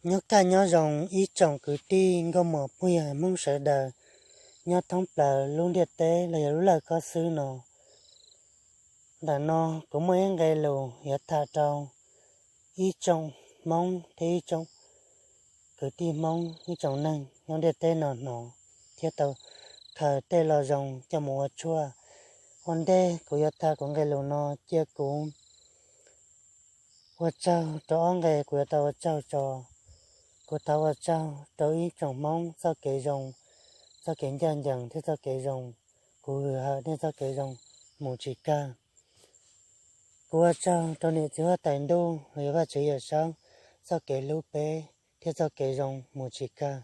Nyob kaj nyob zoo ib tsoom kwv tij nkauj muam phooj ywg Hmoob sawv daws nyob thoob plaws lub ntiaj teb los yog lub lawj kob xwb no. Ntawm no kuv muaj ib nqe lus yuav tham rau ib tsoom Hmoob thiab ib tsoom kwv tij Hmoob, ib tsoom neeg nyob ntiaj teb no hnov thiab tau khaws tej lo zoo coj mus ua tshuaj. Ua ntej kuv yuav tham kuv nqe lus no, cia kuv ua tsaug rau ob nqe kuv yuav tau ua tsaug tso. Kuv thov ua tsaug rau ib tsoom Hmoob txoj kev zoo, txoj kev ncaj ncees thiab txoj kev zoo. Kuv hwm hawm nej txoj kev zoo mus tsis kawg. Kuv ua tsaug rau niam txiv huab tais ntuj los yog Vajtswv Yawm Saub txoj kev hlub peb thiab txoj kev zoo mus tsis kawg.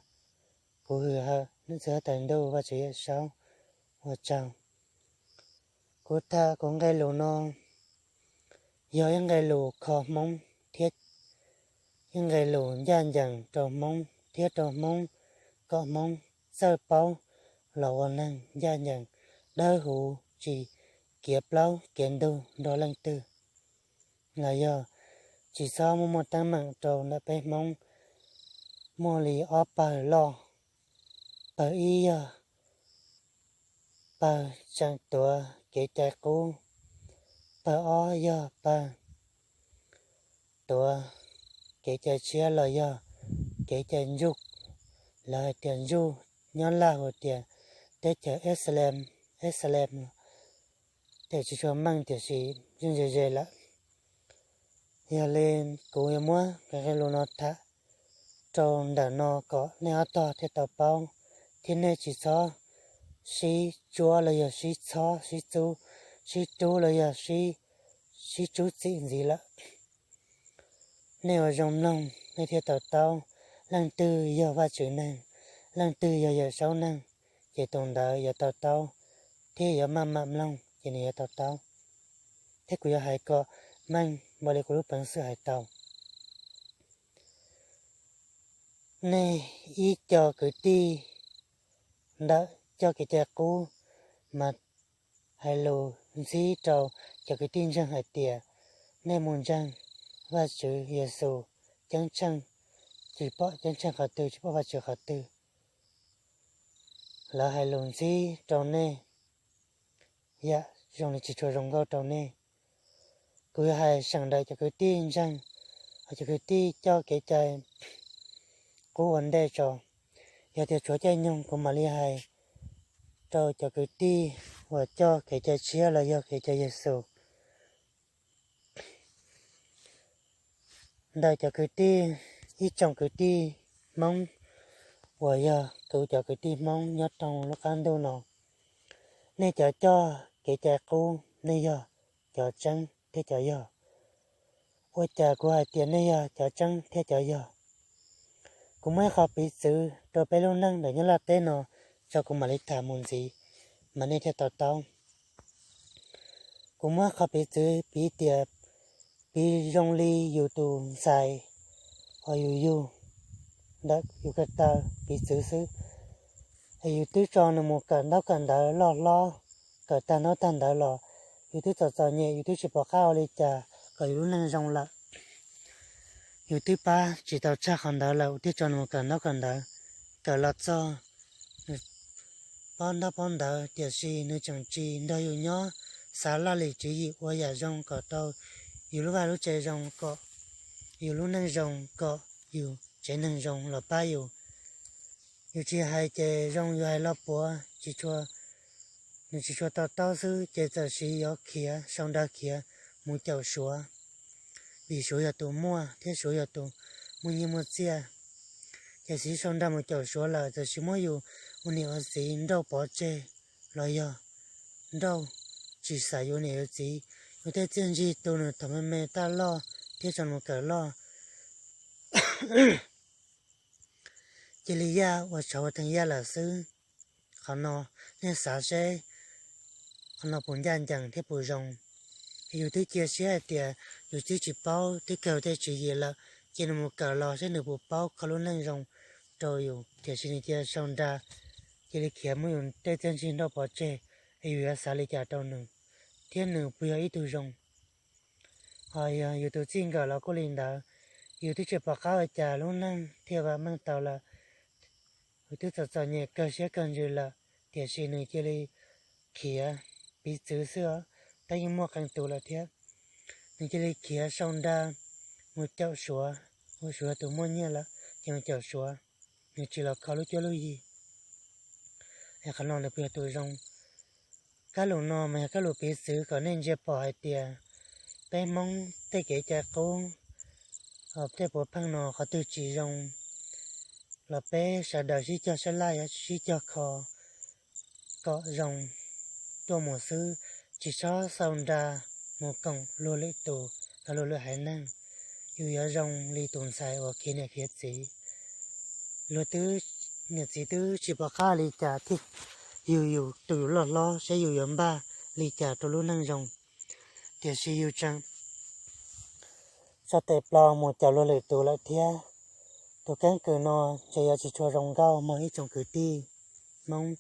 Kuv hwm hawm niam txiv huab tais ntuj, Vajtswv Yawm Saub, ua tsaug. Kuv tham kuv nqe lus no yog ib nqe lus kho Hmoob thiab ib nqe lus ncaj ncees rau Hmoob thiab rau Hmoob, kom Hmoob txawj paub los ua neeg ncaj ncees, dawb huv, tsis kiav plaub kiav ntug nrog leej twg, los yog tsis txhob muaj muaj teeb meem rau ntawm peb Hmoob. Muaj li ob pawg loj, pawg ib yog pawg tseem tuav kev cai qub, pawg ob yog pawg tuav kev cai tshiab los yog kev cai ntsuj, lawv hais tias ntsuj, nyob Laj hu tias teb chaws Islam, Islam, ces tsis tshua meej tiam sis yeej ze ze lawm. Yog li kuv yuav muab nqe lus no tham rau ntawm no kom nej ob tog thiaj tau paub, thiab nej tsis txhob sib tsuab los yog sib txhob sib txub, sib rub los yog sib, sib rub txim ntxiv lawm. Nej ua zoo mloog nej thiaj tau taub, leej twg yog Vajtswv neeg, leej twg yog Yawm Saub neeg, ces tus ntawd yuav tau taub, thiab yuav maj mam mloog ces nws yuav tau taub. Thiab kuv yuav hais kom meej npaum li kuv lub peev xwm hais tau. Nej ib co kwv tij ntawm cov kev cai qub mas hais lus ntxhib rau cov kwv tij ntseeg hais tias, nej mus ntseeg Vajtswv Yexus ceeb tsheej, tsis pom ceeb tsheej qhov twg, tsis pom Vajtswv qhov twg. Lawv hais lus ntxhib rau nej, yam zoo li tsis tshua zoo nkauj rau nej. Kuv yuav hais seem ntawm cov kwv tij ntseeg, cov kwv tij coj kev cai qub ua ntej tso. Yog tias tshuav caij nyoog kuv mam li hais rau cov kwv tij uas coj kev cai tshiab los yog kev cai Yexus. Ntawm cov kwv tij, ib tsoom kwv tij Hmoob uas yog kuv cov kwv tij Hmoob nyob rau lub qab ntuj no, nej cov coj kev cai qub nej yog cov tseeb thiab cov yog. Ua cas kuv hais tias nej yog cov tseeb thiab cov yog? Kuv muab ib qho piv txwv rau peb lub neej ntawm nyob Laj teb no tso, kuv mam li tham mus ntxiv mas nej thiaj tau taub. Kuv muab qhov piv txwv piv tias, piv zoo li yus tus ntxhais uas yus yug ntawm yus ko taw, piv txwv xwb. Yus twb tso nws mus kawm ntaub kawm ntawv loj hlob, kawm tag ntaub tag ntawv los, yus twb txom txom nyem, yus twb tsis pom qab ua li cas kom yus lub neej zoo lawm. Yus twb pab tsis tau tshaj qhov ntawd lawm, yus twb tso nws mus kawm ntaub kawm ntawv, kawm los txog nws paub ntaub paub ntawv, tiam sis nws tseem tsis nrog yus nyob, xav laj lim tswv yim ua yam zoo kom tau yus lub vaj lub tsev zoo, kom yus lub neej zoo, kom yus tsev neeg zoo los pab yus. Yus tsis hais ces zoo, yus hais los puav, tsis tshua, nws tsis tshua to taub xwb ces txawm siv yuav khiav, sau nra khiav mus caum Suav, vim Suav yog tus muaj thiab Suav yog tus muaj nyiaj muaj txiaj. Ces siv sau nra mus caum Suav lawm, txawm siv muab yus ua niam ua txiv nrauj pov tseg los yog nrauj tsis xaiv yus niam yus txiv, yus tej txiaj ntsig tu nws thaum me me taj loj thiab tso mus kawm loj. Cia li yaj ua tshauv ua theej yaj lawm xwb. Qhov no nej xav seb qhov no puas ncaj ncees thiab puas zoo? Yus twb cia siab hais tias yus twb tsis paub, twb kawg tej tswv yim lawm, cia nws mus kawm los seb nws puas paub kho lub neej zoo rau yus, tiam sis nws cia sau nra, cia li khiav muab yus tej txiaj ntsig nrauj pov tseg, es yus yuav xav li cas rau nws? Thiab nws puas yog ib tug zoo? Ho yog yus tus txij nkawm los kuj li ntawd, yus twb tsis pom qab ua cas lub neej thiaj vam meej tau lawm. Yus twb txom txom nyem kawg siab kawg ntsws lawm, tiam sis nws cia li khiav, piv txwv xwb os, twb yeej muaj qee tus lawm thiab. Nws cia li khiav sau nra mus caum Suav, ua Suav tus muaj nyiaj lawm ces mus caum Suav, nws tsis los kho lub cuab lub yig. Es qhov no nws puas yog tus zoo? Kab lus no mas yog kab lus piv txwv kom nej ntsia pom hais tias peb Hmoob tej kev cai qub, tej puav pheej no qhov twg tsis zoo los peb sawv daws sib cog sab laj, sib cog kho kom zoo tuaj mus xwb, tsis txhob xau nra mus koom luag lwm tus, luag lwm haiv neeg. Yus yuav zoo li tus ntxhais uas khiav niam khiav txiv, luag twb, niam txiv twb tsis pom qab li cas thiab, yus yus tus yus loj hlob saib yus yuav npaj li cas rau lub neej zoo, tiam sis yus tseem tso tes plaws mus caum luag lwm tus lawm thiab. Tus keeb kwm no ces yuav tsis tshua zoo nkauj mog ib tsoom kwv tij Hmoob,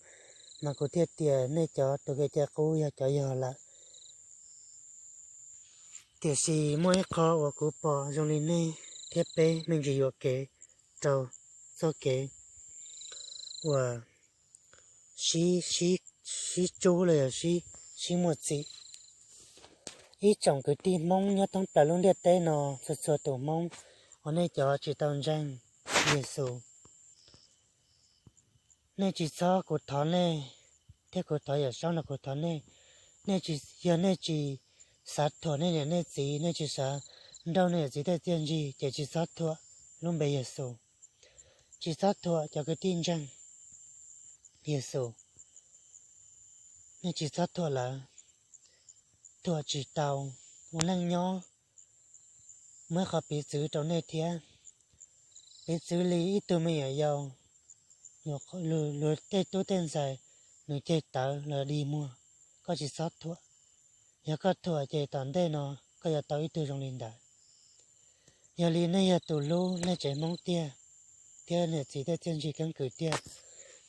mas kuv thiaj tias nej cov tus kev cai qub yog cov yog lawm. Tiam sis muaj ib qho uas kuv pom zoo li nej thiab peb me ntsis yuam kev rau txoj kev uas sib, sib, sib tsub los yog sib, sib muaj txim. Ib tsoom kwv tij Hmoob nyob thoob plaws lub ntiaj teb no, txhua txhua tus Hmoob uas nej cov tsis tau ntseeg Yexus, nej tsis txhob, kuv thov nej, thiab kuv thov Yawm Saub no kuv thov nej, nej tsis, yog nej tsis xav thuam nej niam nej txiv, nej tsis xav nrauj nej niam txiv tej txiaj ntsig ces tsis txhob thuam lub npe Yexus, tsis txhob thuam cov kwv tij ntseeg Yexus. Nej tsis txhob thuam lawv, thuam tsis tau. Ua neej nyob muaj ib qho piv txwv rau nej thiab. Piv txwv li ib tug me nyuam yaus, luag tej tub tej ntxhais, nws ceg tawv los dig muag, koj tsis txhob thuam. Yog koj thuam ces tom ntej no koj yuav tau ib tug zoo li ntawd. Yog li nej yog tus hlub nej tsev Hmoob tiag, thiab niam txiv tej txiaj ntsig keeb kwm tiag,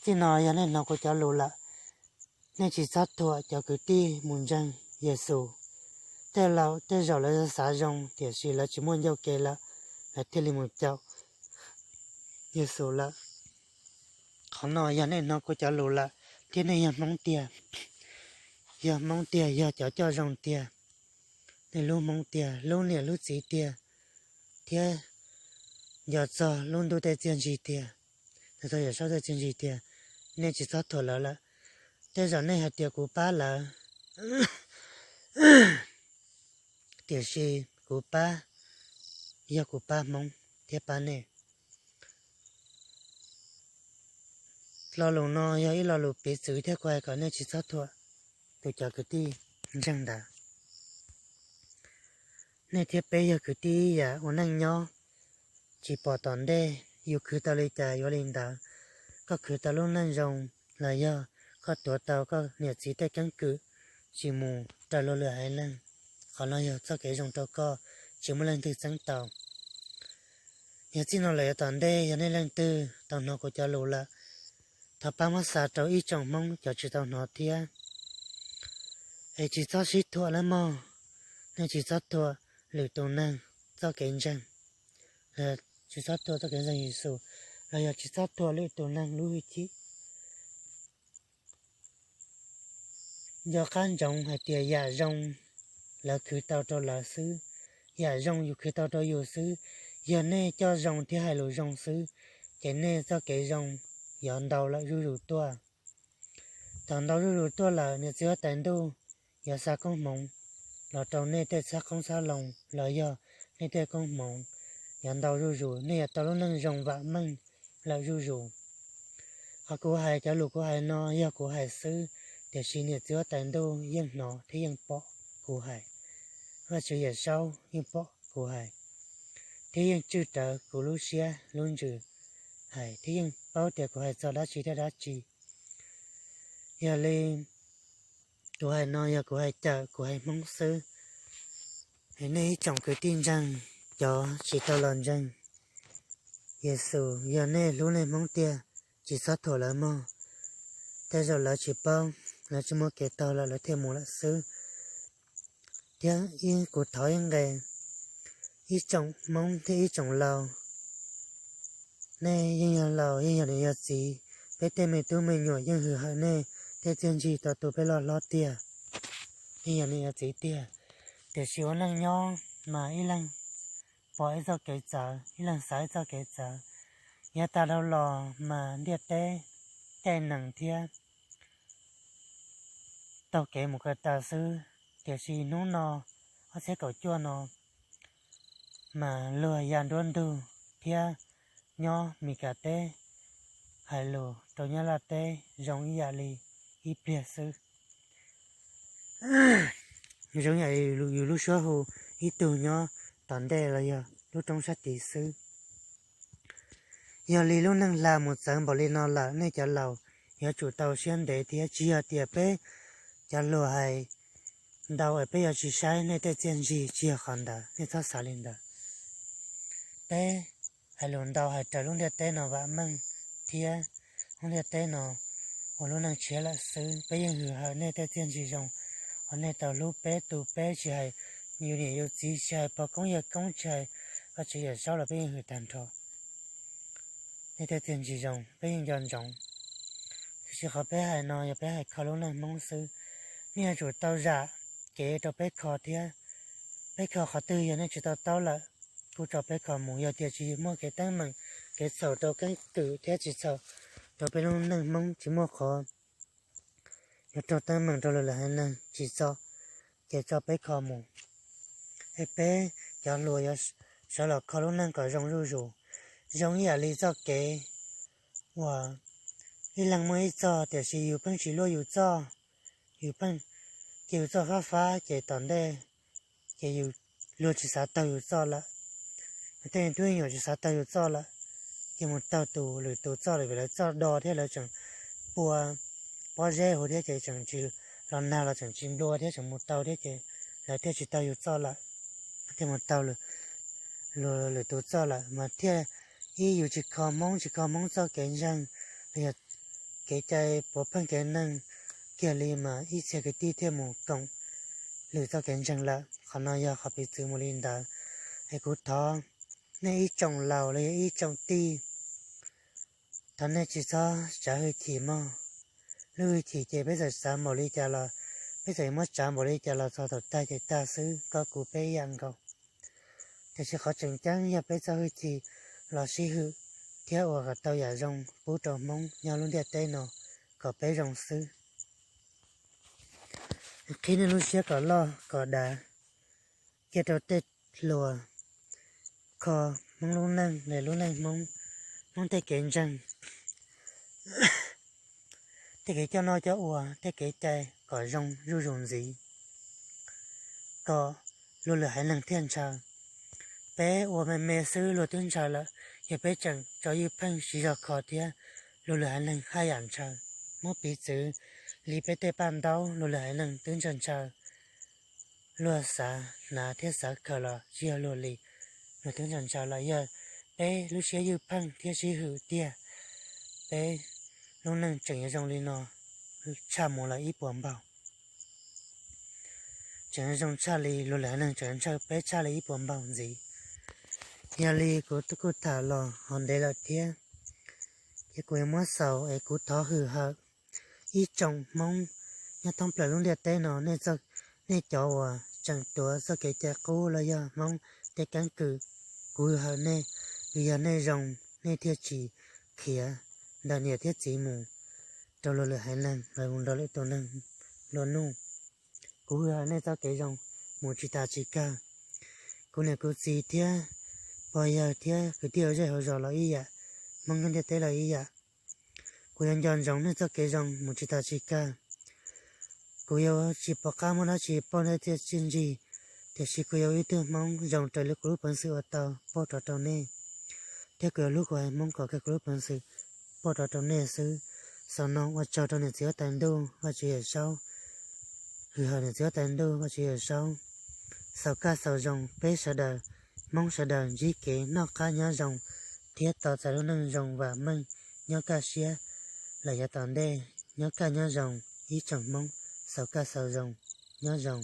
txij no yog nej hnov kuv cov lus lawm, nej tsis txhob thuam cov kwv tij mus ntseeg Yexus. Tej laus tej zaum lawv xav zoo tiam sis lawv tsis muaj ncauj ke lawm, lawv thiaj li mus caum Yexus lawm. Qhov no yog nej hnov kuv cov lus lawm thiab nej yog Hmoob tiag, yog Hmoob tiag, yog cov coj zoo tiag, nej hlub Hmoob tiag, hlub niam hlub txiv tiag, thiab nco txog lub ntuj tej txiaj ntsig tiag, nco txog Yawm Saub tej txiaj ntsig tiag, nej tsis txhob thuam lawv lawm. Tej zaum nej hais tias kuv pab lawv, tiam sis kuv pab, yog kuv pab Hmoob thiab pab nej. Lo lus no yog ib lo lus piv txwv thiab kuv hais kom nej tsis txhob thuam tus cov kwv tij ntseeg ntawd. Nej thiab peb yog kwv tij ib yam, ua neej nyob tsis pom tom ntej, yus khwv tau li cas yuav li ntawd. Koj khwv tau lub neej zoo los yog koj tuav tau koj niam txiv tej keeb kwm, tsis mus raws luag lwm haiv neeg, qhov no yog txoj kev zoo rau koj, tsis muaj leej twg txeeb tau. Yog txij no lawm yav tom ntej yog nej leej twg tau hnov kuv cov lus lawm, thov pab muab xa rau ib tsoom Hmoob cov tsis tau hnov thiab. Es tsis txhob sib thuam nawb mog, nej tsis txhob thuam lwm tus neeg txoj kev ntseeg, tsis txhob thuam txoj kev ntseeg Yexus, los yog tsis txhob thuam lwm tus neeg lub hwj chim. Nco qab ntsoov hais tias yam zoo lawv khwv tau rau lawv xwb, yam zoo yus khwv tau rau yus xwb. Yog nej coj zoo thiab hais lus zoo xwb, ces nej txoj kev zoo yuav ntau lawm zuj zus tuaj. Thaum ntau zuj zus tuaj lawm, niam txiv huab tais ntuj yuav xa koob hmoov los rau nej tej txhab qoob txhab loo, los yog nej tej koob hmoov yuav ntau zuj zus, nej yuav tau lub neej zoo vam meej lawm zuj zus. Qhov kuv hais, cov lus kuv hais no yog kuv hais xwb, tiam sis niam txiv huab tais ntuj yeej hnov thiab yeej pom kuv hais. Vajtswv Yawm Saub yeej pom kuv hais, thiab yeej tswj rawv kuv lub siab lub ntsws hais, thiab yeej paub tias kuv hais txog dab tsi thiab dab tsi. Yog li, kuv hais no yog kuv hais cawm, kuv hais Hmoob xwb. Es nej ib tsoom kwv tij ntseeg, cov tsis tau los ntseeg Yexus, yog nej hlub nej Hmoob tiag, tsis txhob thuam lawv mog. Tej zaum lawv tsis paub, lawv tsis muaj kev taug lawm lawv thiaj mus lawm xwb. Thiab ib, kuv thov ib nqe, ib tsoom Hmoob thiab ib tsoom laus, nej yeej yog laus yeej yog niam yog txiv, peb tej me tub me nyuam yeej hwm hawm nej tej txiaj ntsig tau tu peb loj hlob tiag, yeej yog niam yog txiv tiag. Tiam sis ua neej nyob mas ib leeg pom ib txoj kev txawv, ib leeg xav ib txoj kev txawv. Yav tas dhau los mas ntiaj teb caij nees thiab taug kev mus ko taw xwb, tiam sis hnub no, ob txhiab kaum cuaj no, mas luag ya nruab ntug thiab nyob Mis Kas teb hais lus rau Nyab Laj teb zoo ib yam li ib pliag xwb, zoo ib yam li yus lub suab hu ib tug nyob tom ntej los yog lub roob sab tid xwb. Yog li lub neej hla mus txawv npaum li no lawm, nej cov laus yuav tsum tau siab ntev thiab, tsis yog tias peb cov hluas hais ntau es peb yuav tsis saib nej tej txiaj ntsig, tsis yog qhov ntawd, nej txhob xav li ntawd. Peb hais lus ntau hais raws lub ntiaj teb no vam meej thiab lub ntiaj teb no ua lub neej tshiab lawm xwb, peb yeej hwm hawm nej tej txiaj ntsig zoo uas nej tau hlub peb tu peb, tsis hais yus niam yus txiv, tsis hais pog koob yawg koob, tsis hais Vajtswv Yawm Saub los peb yeej hwm tag nrho. Nej tej txiaj ntsig zoo peb yeej nco ntsoov, tiam sis qhov peb hais no yog peb hais kho lub neej Hmoob xwb. Nej yuav tsum tau zam kev rau peb kho thiab. Peb kho qhov twg yog nej tsis tau taub lawm, kuj tso peb kho mus. Yog tias tsis muaj kev teeb meem, kev txhaum rau keeb kwm thiab tsis txhaum rau peb lub neej Hmoob, tsis muaj qhov yuav raug teeb meem rau luag lwm haiv neeg tsis txo, ces tso peb kho mus. Es peb cov hluas yuav sawv los kho lub neej kom zoo zuj zus, zoo ib yam li txoj kev uas ib leeg muaj ib txoj, tiam sis yus pheej tsis luaj yus txoj, yus pheej cia yus txoj fab fab, ces tom ntej ces yus, luag tsis xav taug yus txoj lawm. Tej tub me nyuam tsis xav taug yus txoj lawm, ces mus taug tus lwm tus txoj lawm, vim lawv txoj do thiab lawv tseem pua pob zeb huv thiab ces tseem tsis los nag los tseem tsis nplua thiab tseem mus tau thiab ces lawv thiaj tsis taug yus txoj lawm, thiaj mus taug lwm tus txoj lawm mas thiaj, ib, yus tsis kho Hmoob, tsis kho Hmoob txoj kev ntseeg los yog kev cai puav pheej kev neeg kiag li mas ib txhia kwv tij thiaj mus koom lwm txoj kev ntseeg lawm. Qhov no yog qhov piv txwv mus li ntawd. Es kuv thov nej ib tsoom laus los yog ib tsoom tij, thov nej tsis txhob tsav hwj chim mog. Lub hwj chim ces peb txawm txav npaum li cas los, peb txawm yuav muab tsav npaum li cas los txog thaum tag ces tag xwb, koj kuv peb ib yam nkaus. Tiam sis qhov tseem ceeb yog peb txoj hwj chim los sib hwm thiab ua kom tau yam zoo pub rau Hmoob nyob lub ntiaj teb no kom peb zoo xwb. Qhib nej lub siab kom loj kom dav kiag rau tej hluas, kho Hmoob lub neej, lub neej Hmoob, Hmoob tej kev ntseeg, tej kev coj noj coj ua, tej kev cai kom zoo zuj zus ntxiv, kom luag lwm haiv neeg thiaj ntshaw. Peb ua me me xwb luag twb ntshaw lawm, yog peb tseem tso ywj pheej siv zog kho thiab, luag lwm haiv neeg haj yam ntshaw. Muab piv txwv li peb tej paj ntaub, luag lwm haiv neeg twb ntshaw ntshaw, luag xav hnav thiab xav khaws los tsis yog luag li, luag twb ntshaw ntshaw lawm. Yog peb lub siab ywj pheej thiab sib hwm tiag, peb lub neej tseem yuav zoo li no tshaj mus lawm ib puas npaug. Tseem zoo tshaj li luag lwm haiv neeg tseem ntshaw peb tshaj li ib puas npaug ntxiv. Yog li kuv kuj tham los ho ntev lawm thiab, ces kuv yuav muab xaus es kuv thov hwm hawm ib tsoom Hmoob nyob thoob plaws lub ntiaj teb no, nej cov uas tseem tuav txoj kev cai qub los yog Hmoob tej keeb kwm, kuv hwm hawm nej, vim yog nej zoo nej thiaj tsis khiav ntawm niam thiab txiv mus rau luag lwm haiv neeg los mus nrog lwm tus neeg luag nuj. Kuv hwm hawm nej txoj kev zoo mus tsis tas tsis kawg. Kuv niam kuv txiv thiab pog yawg thiab kwv tij hauv zej hauv zos los ib yam, Hmoob nyob ntiaj teb los ib yam. Kuv yuav nco ntsoov nej txoj kev zoo mus tsis tas tsis kawg. Kuv yuav tsis pom qab muab dab tsi pauj nej tej txiaj ntsig, tiam sis kuv yuav ua ib tug Hmoob zoo raws li kuv lub peev xwm ua tau pauj rov rau nej, thiab kuv yuav hlub kuv haiv Hmoob kom kiag kuv lub peev xwm pauj rov rau nej xwb. Xaus no ua tsaug rau niam txiv huab tais ntuj Vajtswv Yawm Saub, hwm hawm niam txiv huab tais ntuj Vajtswv Yawm Saub. Xaus kaj xaus zoo, peb sawv daws Hmoob sawv daws ntsib kev noj qab nyob zoo thiab tos txais lub neej zoo vam meej nyob kaj siab lawm yav tom ntej. Nyob kaj nyob zoo ib tsoom Hmoob, xaus kaj xaus zoo, nyob zoo.